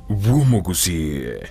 bw'Omogusii.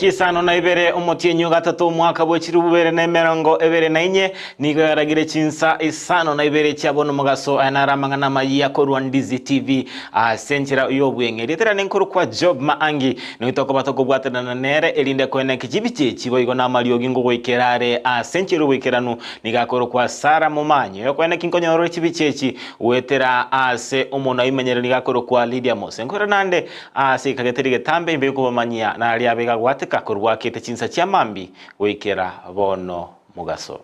Chisano na ibere omotienyi o gatato omwaka bwe chilifu bibere na emerongo ebere na inye, nigo yaragire chinsa isano na ibere chia bono mogaso. Aya naro amang'ana amayia korwa Ndizi TV ase enchera y'obweng'e. Erieta riane nkorokwa Job Maangi, nigo tokoba tokobwatanana nere erinde koeneki chibicha echi boigo namariogi ngogoikera are ase enchera y'oboikeranu. Nigo akorokwa Sarah Momanyi, oyokoeneki nkonyorore chibicha echi goetera ase omonwa oimenyereri nigo akorokwa Lydia Mose. Nkoira nande ase ekageteri getambe imbe nkobamanyia naria abe gagwateka korwa akete chinsa chia mambia goikera bono mogaso.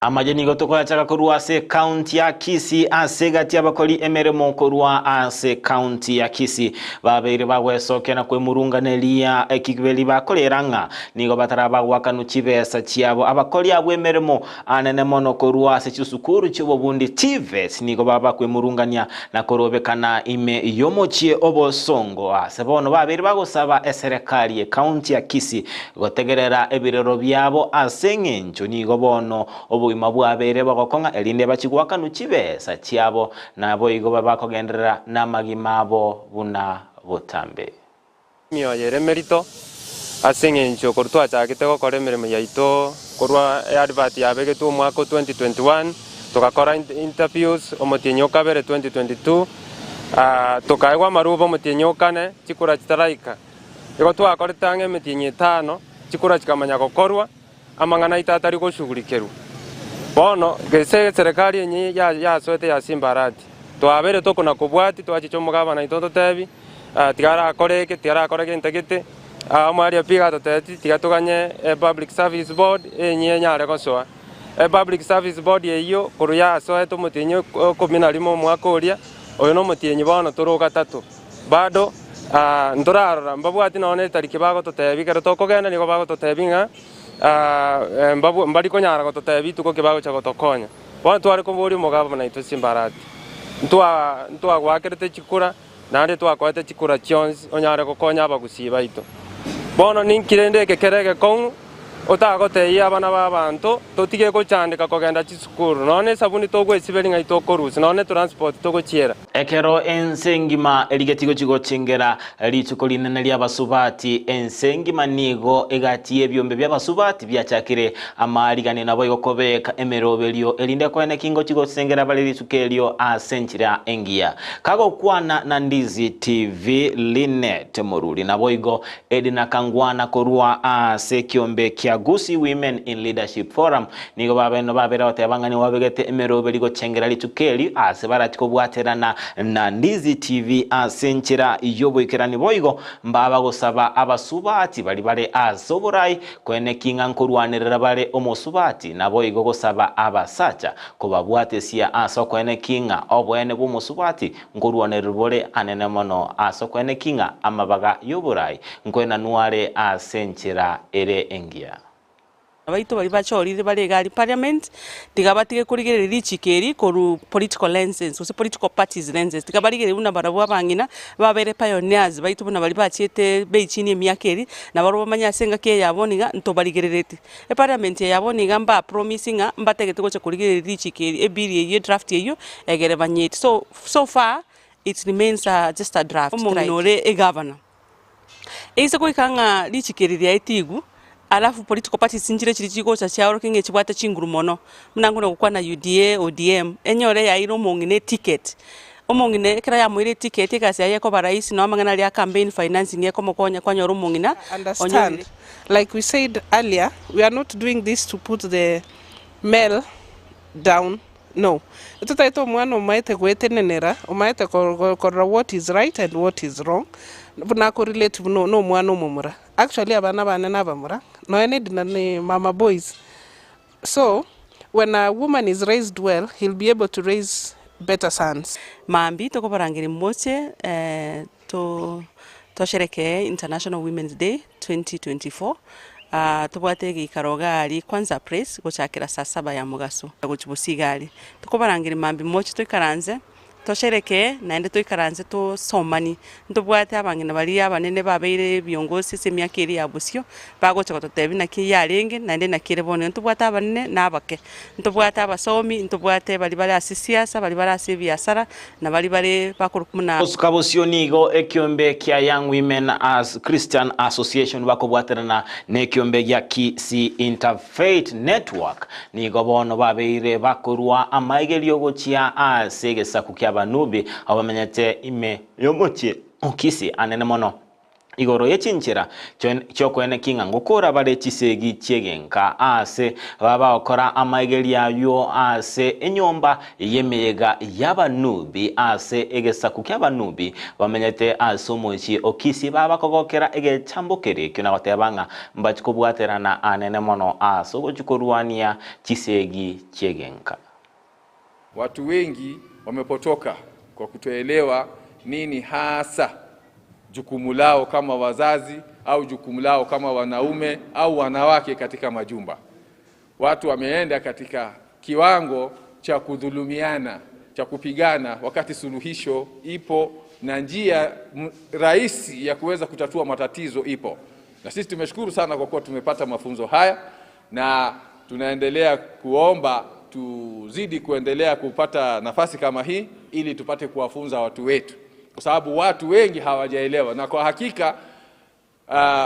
Amache nigo tokoyachaka korwa ase ekaunti ya Kisii ase egati y'abakori emeremo korwa ase ekaunti ya Kisii babeire bagwesokia na kwemurunganeria ekiberi bakorera ng'a nigo batarabagoakanwa chibesa chiabo. Abakori abwo emeremo anene mono korwa ase chisukuru chi'obobundi TVETs nigo babakwemurungania na korobekana ime y'omochie obosongo ase bono babeire bagosaba eserekari y'ekaunti ya Kisii gotegerera ebirero biabo ase eng'encho nigo bono obogima bwabeire bogokong'a erinde bachie goakanwa chibesa chiabo naboigo babakogenderera namagima abo buna botambe. Emioyo ere emerito, ase engencho korwa twachagete gokora emeremo yaito korwa eadvert yabegetwe omwaka o 2021, togakora interviews omotienyi o kabere 2022, tokaegwa amarube omotienyi o kane chikura chitaraika. Igo twakorete ang'e emetienyi etano, chikura chikamanya gokorwa, amang'ana aito atari goshughulikerwa. Bono gese eserekari enye yasoete ya Simba Arati, twabeire tokona kobwatia twachicha omogabana oito ototebi, tiga arakore eke, tiga arakore gento gete, omoerio pi iga atotebetie tiga toganye Public Service Board enyia enyare gosoa. Public Service Board eyio korwa yasoete omotienyi o ikomi na rimo omwaka oria, oyo nomotienyi bono tore o gatato. Bado ntorarora, mbabwati nonya netariki bagototebia, ekero tokogenda nigo bagototebia ng'a mbari konyara gototebia rituko ki bagocha gotokonya. Bono tware koboria omogabana oito Simbarati, ntwagoakerete chikura, naende twakoete chikura chionsi onyare gokonya abagusii baito. Bono ninki rende eke kere egekong'u? Otagotebia abana b'abanto, totige gochandeka kogenda chisukuru, nonya nesabuni togwesiberia ng'ai tokorusia, nonya netransport togochiera. Ekero ense engima erigetie gochia gochengera rituko rinene ri'abasubati, ense engima nigo egati y'ebiombe bi'abasubati biachakire amaariganio naboigo kobeka emeroberio erinde koeneki ngochia gosengera bare rituko erio ase enchera engiya. Kagokwana na Ndizi TV Linet Moruri naboigo Edna Kangwana korwa ase ekiombe kia Gusii Women in Leadership Forum nigo babene babere goteba ng'a nigo babegete emeroberi gochengera rituko eri ase barachie kobwaterana na Ndizi TV ase enchera y'oboikerani boigo mbaba gosaba abasubati baria bare ase oborai koeneki ng'a nkorwanerera bare omosubati naboigo gosaba abasacha kobabwatesia ase okoeneki ng'a oboene bw'omosubati Nkorwanererwa bore anene mono ase okweneki ng'a amabaga y'oborai nkwenanwa are ase enchera ere engiya. Abaito baria bachorire bare iga aria parliament, tiga batige korigereria richiko eri korwa political lenses gose political parties lenses, tiga barigererie buna barabwo abang'ina babere pioneers baito buna baria bachiete bei chini emiaka eria, nabarobwo bamanye ase engaki eye ya bono iga ntobarigerereti. Eparliament eye ya bono iga mba promise ng'a mbatagete gocha korigereria richiko eri, ebill eyio, edraft eyio, egere banyeti. So, so far it remains just a draft. Omong'ina ore egavana, eise goika ng'a richiko eri riaetigwe, alafu political parties nchire chiria chigocha chiaorokia ng'a echibwate chinguru mono, buna nkona gokwana UDA, ODM, enyore yaeire omong'ina eticket. Omong'ina ekero yamoeire eticket egasi yaye ekoba rahisi nonye amang'ana aria a campaign financing ekomokonya kwanyora omong'ina Understand, onyorire. like we said earlier, we are not doing this to put the male down. No. Totaete omwana omaete goetenenera, omaete korora what is right and what is wrong, buna ako relate buna na omwana omomura. Actually abana bane na abamura, nonya na Edna ne mama boys. So, when a woman is raised well, he'll be able to raise better sons. Mambia tokobarangeria moche to tosherekee International Women's Day 2024 tobwate egeikaro iga aria Kwanza Place gochakera saa saba ya mogaso gochia bosio iga aria. Tokobarangeria mambia moche toikaranse Tosherekee, naende toikaranse tosomanie. Ntobwate abang'ina baria abanene babeire ebiongosi ase emiaka eria ya bosio, bagocha gototebia naki yarenge, naende naki ere bono. Ntobwate abanene na abake, ntobwate abasomi, ntobwate baria bare ase siasa, baria bare ase ebiasara, na baria bare bakorokwa buna. Gosuka bosio nigo ekiombe kia Young Women as Christian Association bakobwaterana nekiombe gia Kisii Interfaith Network Nigo bono babeire bakorua amaigerio gochia ase egesaku ki'Abanubi, abwo bamenyete ime y'omochie o Kisi anene mono, igoro ye chinchera chi'okoenekia ng'a ngokora bare chisegi chi'egenka aase bagokora amaigerio ayio ase enyomba y'emeyega y'Abanubi ase egesaku ki'Abanubi bamenyete ase omochie o Kisi, babakogokera egechambo keria ekio na goteba ng'a Mbachie kobwaterana anene mono ase ogochia korwania chisegi chi'egenka. Watu wengi wamepotoka kwa kutoelewa nini hasa jukumu lao kama wazazi au jukumu lao kama wanaume au wanawake katika majumba. Watu wameenda katika kiwango cha kudhulumiana, cha kupigana, wakati suluhisho ipo na njia rahisi ya kuweza kutatua matatizo ipo. Na sisi tumeshukuru sana kwa kuwa tumepata mafunzo haya na tunaendelea kuomba tuzidi kuendelea kupata nafasi kama hii ili tupate kuwafunza watu wetu, kwa sababu watu wengi hawajaelewa, na kwa hakika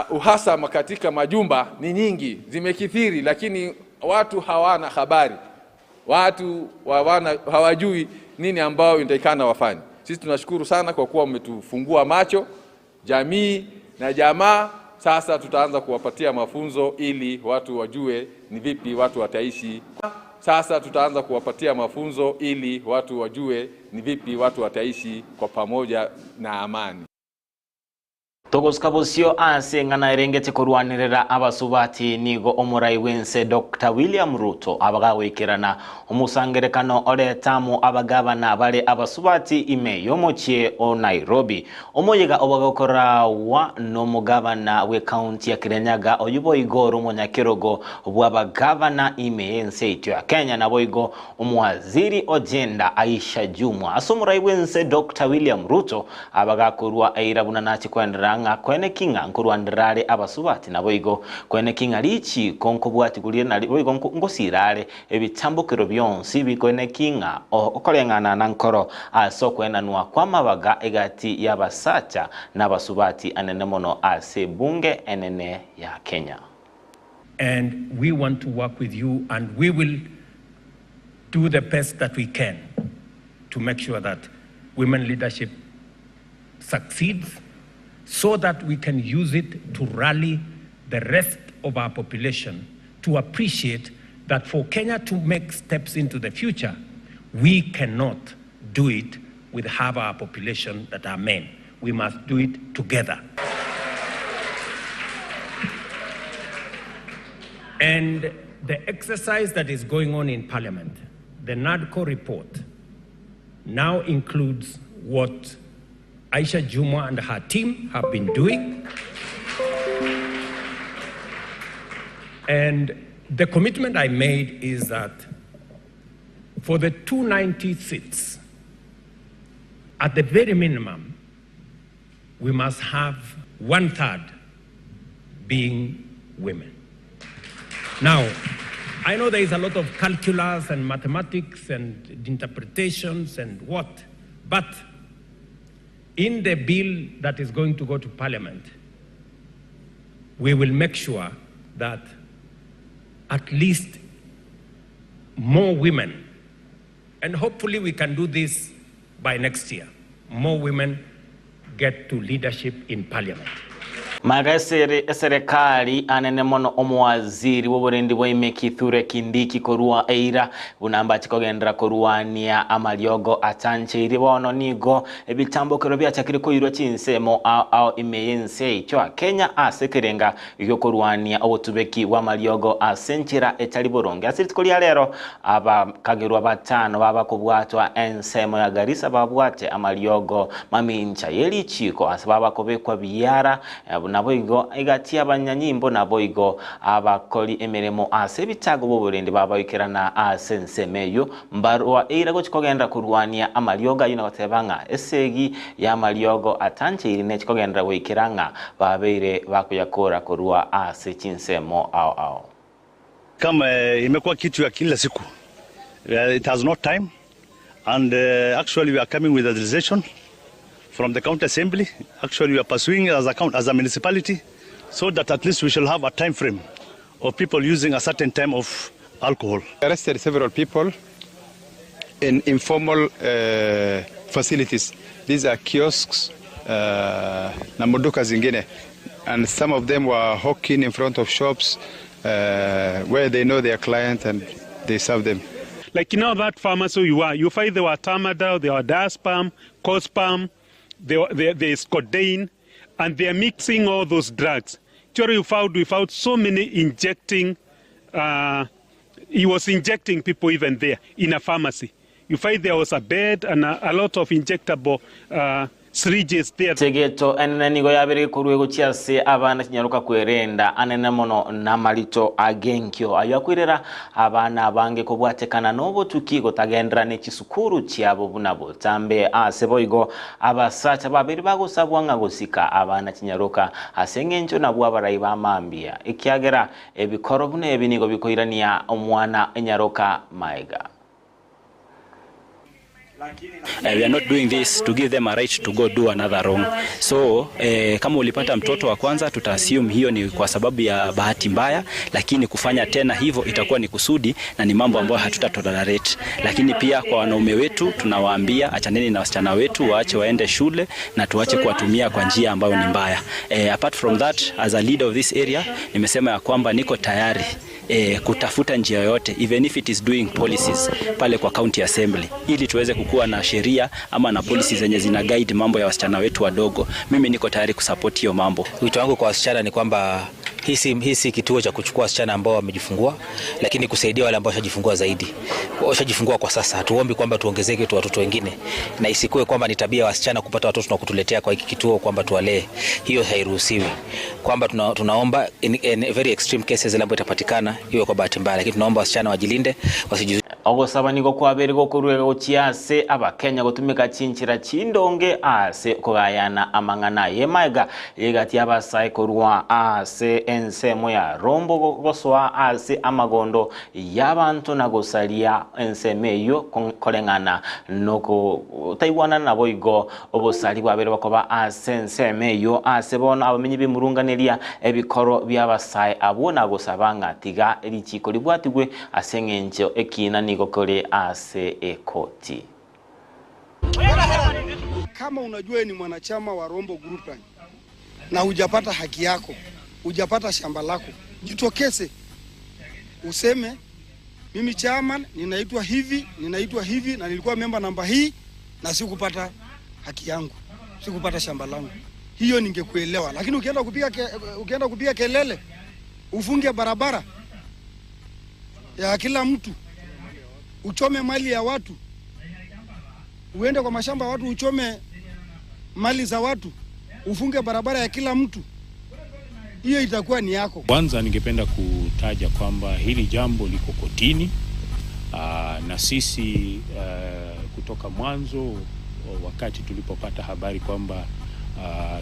uhasama katika majumba ni nyingi, zimekithiri, lakini watu hawana habari, watu hawana, hawajui nini ambayo inatakikana wafanye. Sisi tunashukuru sana kwa kuwa mmetufungua macho jamii na jamaa. Sasa tutaanza kuwapatia mafunzo ili watu wajue ni vipi watu wataishi. Sasa tutaanza kuwapatia mafunzo ili watu wajue ni vipi watu wataishi kwa pamoja na amani. Togosuka bosio ase eng'ana erengete korwanerera abasubati nigo omorai bw'ense Doctor William Ruto abagagoikerana omosangerekano orete amo abagabana bare abasubati ime y'omochie o Nairobi. Omoyega obagokoragwa nomogabana bw'ecounty ya Kirinyaga oyio boigo ore omonyakerogo bw'abagabana ime y'ense yaito ya Kenya naboigo Omowaziri o Gender Aisha Jumwa ase omorai bw'ense Doctor William Ruto abagakorua eira buna nache koenderera ng'a koeneki ng'a nkorwanderera are abasubati naboigo koeneki ng'a richiiko nkobwatigwa rire naboigo ngosira are ebitambokero bionsi bikoeneki ng'a okoreng'ana na nkoro ase okoenanwa kw'amabaga egati y'abasacha n'abasubati anene mono ase ebunge enene ya Kenya. And we want to work with you and we will do the best that we can to make sure that women leadership succeeds so that we can use it to rally the rest of our population to appreciate that for Kenya to make steps into the future, we cannot do it with half our population that are men. We must do it together. And the exercise that is going on in Parliament, the NADCO report, now includes what Aisha Jumwa and her team have been doing. And the commitment I made is that for the 290 seats, at the very minimum, we must have 1/3 being women. Now, I know there is a lot of calculus and mathematics and interpretations and what, but in the bill that is going to go to Parliament, we will make sure that at least more women, and hopefully we can do this by next year, more women get to leadership in Parliament. Magega esere eserekari anene mono omowaziri bw'oborendi bwa ime Kithure Kindiki korwa eira buna mbache kogenderera korwania amariogo atancheirie bono nigo ebitambokero biachakire koirwa chinsemo ao ao ime y'ense yaito ya Kenya ase ekerenga giokorwania obotubeki bw'amariogo ase enchera etari boronge. Ase rituko ria rero abakagerwa batano babakobwatwa ensemo ya Garissa babwate amariogo mamincha ye richiiko ase babakobekwa biara naboigo egati y'abanyanyimbo naboigo abakori emeremo ase ebitago b'oborendi babaoikerana ase ensemo eyio mbarwa eira gochia kogenderera korwania amariogo ayio na goteba ng'a esegi y'amariogo atancheiri nechi kogenderera goikera ng'a babeire bakoyakora korwa ase chinsemo ao ao. Kama imekuwa kitu ya kila siku. It has no time and actually we are coming with a legislation from the county assembly. Actually we are pursuing it as a, as a municipality so that at least we shall have a time frame of people using a certain time of alcohol. Arrested several people in informal facilities. These are kiosks na maduka zingine and some of them were hawking in front of shops where they know their client and they serve them. Like now that pharmacy you are, you find there were Tramadol, there were Diazepam, Cospam, there is codeine, and they are mixing all those drugs. Actually, we found so many injecting, he was injecting people even there in a pharmacy. You find there was a bed and a lot of injectable syringes there. Tegeto enene nigo yabere korwa egochia ase abana chinyaroka kwerenda anene mono namarito agenkio ayo akwirera abana abange kobwatekana n'obotuki gotagendera n'echisukuru chiabo buna botambe ase boigo abasacha babere bagosabwa ng'a gosika abana chinyaroka ase eng'encho nabwo abarai bamambia ekiagera ebikoro buna ebi nigo bikoirania omwana enyaroka maega. We are not doing this to give them a right to go do another wrong. So kama ulipata mtoto wa kwanza tuta assume hiyo ni kwa sababu ya bahati mbaya, lakini kufanya tena hivyo itakuwa ni kusudi na ni mambo ambayo hatuta tolerate. Lakini pia kwa wanaume wetu tunawaambia achaneni na wasichana wetu, waache waende shule na tuache kuwatumia kwa njia ambayo ni mbaya. Apart from that, as a leader of this area nimesema ya kwamba niko tayari kutafuta njia yoyote even if it is doing policies pale kwa county assembly ili tuweze kukuwa na sheria ama na policies zenye zina guide mambo ya wasichana wetu wadogo. Mimi niko tayari kusupport hiyo mambo. Wito wangu kwa wasichana ni kwamba hii si kituo cha kuchukua wasichana ambao wamejifungua, lakini kusaidia wale ambao washajifungua zaidi. Washajifungua kwa sasa. Hatuombi kwamba tuongezeke tu watoto wengine, na isikuwe kwamba ni tabia ya wasichana kupata watoto na kutuletea kwa hiki kituo kwamba tuwalee. Hiyo hairuhusiwi. Kwamba tunaomba in very extreme cases ile ambayo itapatikana iwe kwa bahati mbaya, lakini tunaomba wasichana wajilinde, wasiji Ogosaba nigo kwabere gokorwega gochia ase abakenya gotumika chinchira chindonge ase kogayana amang'ana yemaega yegati abasae korwa ase ensemo ya rombo gosoa ase amagondo y'abanto na gosaria ensemo eyo koreng'ana noko taiwana nabo igo obosari bwabere bakoba ase ensemo eyo ase bono abamenyi b'emurunganeria ebikoro by'abasae abwo na gosaba ng'a tiga richiko ribwatigwe ase eng'encho ekina nigo kore ase ekoti. Kama unajua ni mwanachama wa Rombo Group Ranch na hujapata haki yako, hujapata shamba lako, jitokeze useme mimi chairman ninaitwa hivi, ninaitwa hivi na nilikuwa memba namba hii na sikupata haki yangu, sikupata shamba langu. Hiyo ningekuelewa, lakini ukienda kupiga kelele ufunge barabara ya kila mtu, uchome mali ya watu, uende kwa mashamba ya watu uchome mali za watu, ufunge barabara ya kila mtu, hiyo itakuwa ni yako. Kwanza ningependa kutaja kwamba hili jambo liko kotini, na sisi kutoka mwanzo wakati tulipopata habari kwamba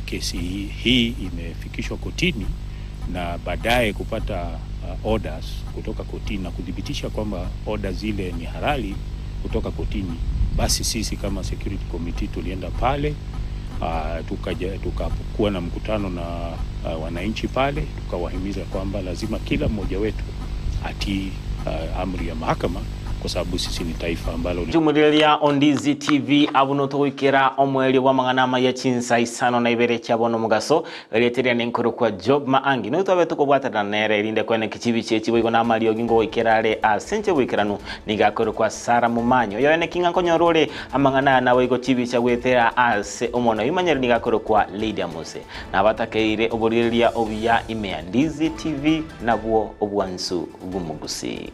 kesi hii imefikishwa kotini na baadaye kupata orders kutoka kotini na kuthibitisha kwamba orders zile ni halali kutoka kotini, basi sisi kama security committee tulienda pale, tukakuwa na mkutano na wananchi pale, tukawahimiza kwamba lazima kila mmoja wetu atii amri ya mahakama kwa sababu sisi ni taifa ambalo Jumuliria Ondizi TV abuno togoikera omwerio bw'amang'ana amaya chinsa isano na ibere chia bono omogaso erieteria nenkoro kwa Job Maangi nigo twabe tokobwaterana nere erinde kweneki chibichi echi boigo na amariogi ngogoikera are ase inche boikeranu nigo akorokwa Sarah Momanyi oyo eneki ng'a nkonyora ore amang'ana aya naboigo chibicha goetera ase omwana oimanyere nigo akorokwa Lydia Mose nabatakeire oborigereria obuya ime ya Ndizi TV nabwo obwansu bw'omogusi.